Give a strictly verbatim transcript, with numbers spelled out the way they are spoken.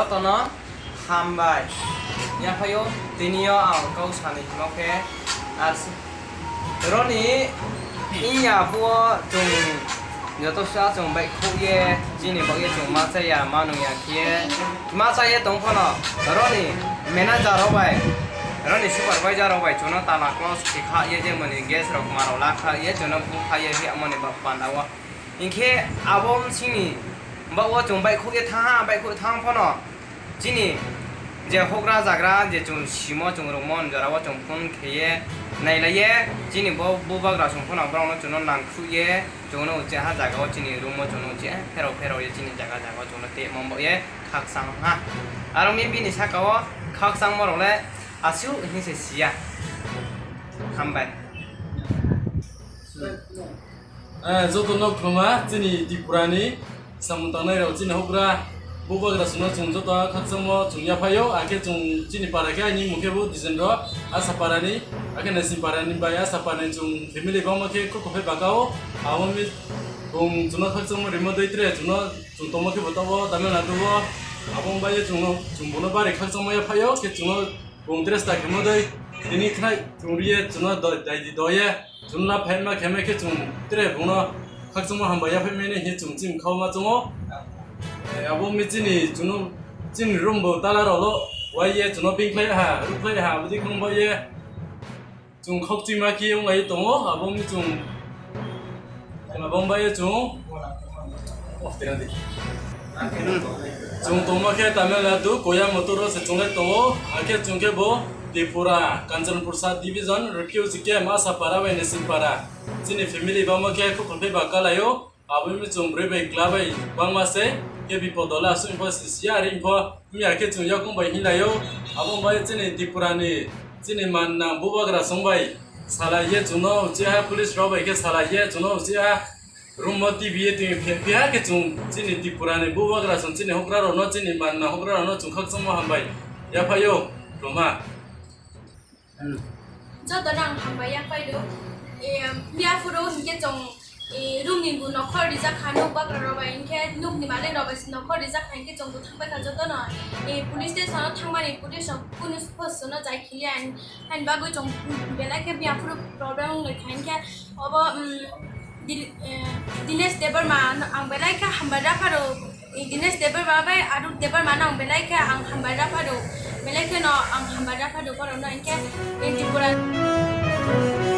Jotono hambai. Yaphaio tini o ang kau sani himo khe, ar si-, roni iya phuo chwng joto sa chwng bai khuk ye, chini bak ye chwng ma cha ya, ma nung ya khe ma cha ye tong phano, roni manager rok bai, roni supervisor rok bai chwngno tala close khe kha ye, je mani gas rok ma rok la kha ye, chwngno bu kha ye, hi amoni bak panda o. Hinkhe abo bsingni bago chwng baikhuk ye thang ha, baikhuk thang phano chini je hokra jagra je chwng simo chwng rwngmo jorao chwng phone khe ye nailai ye, chini bo bubagra chwng phano borokno chwngno nangkhuk ye, chwngno uche ha jagao chini room o chwngno uche pherok pherok ye chini jaga jagao chwngno tepma bo ye khakchang ha. Aro mi bini sakao khakchangma rok le aswk hinse siya. Hambai. Eh, joto no khuluma, chini Tripura ni samung tangnai rok, chini hokra bubagra songno chwng joto khakchangmo chwng yaphaio, akhe chwng chini para khe ani mung khe bo Dijendra, Asa para ni, akhe Naising para ni bai Asa para ni chwng family bangma khe koko phai bakao, abo mi bung chwngno khakchangmo rimo doi tre chwngno chwng tongma khe bo tabok Tamil Nadu o, abo bai chwngno chwng bono bari khakchangma yaphaio, khe chwngno Bung dress ta khemo doi, tini khnai chwng riye chwngno doi, dai di doye, chwngno la phaima kheme khe chwng tere bungno khakchangma hambai yaphaimani hi chwng chim khauma chwngo. Eh, abo mi chini chwngno chini room bo tala rok lo wai ye chwngno pink khlai ha, ruk khlai ha, aboni khung bo ye chwng khok chima khe wng lai tongo, abo mi chwng Abo bai chwng, chwng tongma khe Tamil Nadu, Coimbatore se chwnglai tongo, hakhe chwng khe bo Tripura, Kanchanpur Sub Division, refugee camp, Asapara bai Naisingpara. Chini family bangma khe Khukhulphai ba kalaio, abo mi chwng bwrwi bai kla bai bangma se, khe bipod o le aswk wngkha se siya ri wngkha. Wngya khe chwng yakung bai hinlaio, abo bai chini Tripura ni chini man nang bubagra song bai salai ye chwngno uchiha police rok bai khe salai ye chwngno uchiha room o T V ye twi phe phiya khe chwng chini Tripura ni bubagra song chini hokra rok no chini man nang hokra rok no chwng khakchangma hambai yaphaio tongma. Jotono ang hambai yaphai rw. E, yaphuru hinkhe chwng, e, room ni bo nokhor rijak kha, nok bagra rok bai hinkhe nok ni malik rok bai nokhor rijak kha, hinkhe chwng bo thangbai kha jotono. E, police station o thangmani police rok kunu post no jai khiliya, hain bagwi chwng belai khe yaphuru problem wng lai kha, hinkhe obo, um, Dil-, eh, Dinesh Debbarma no ang belai khe hambai rw pharo, eh, Dinesh Debbarma bai Arun Debbarma no ang belai khe ang hambai rw pharo, belai kheno ang hambai rw pharo borok no hinkhe, eh, Tripura.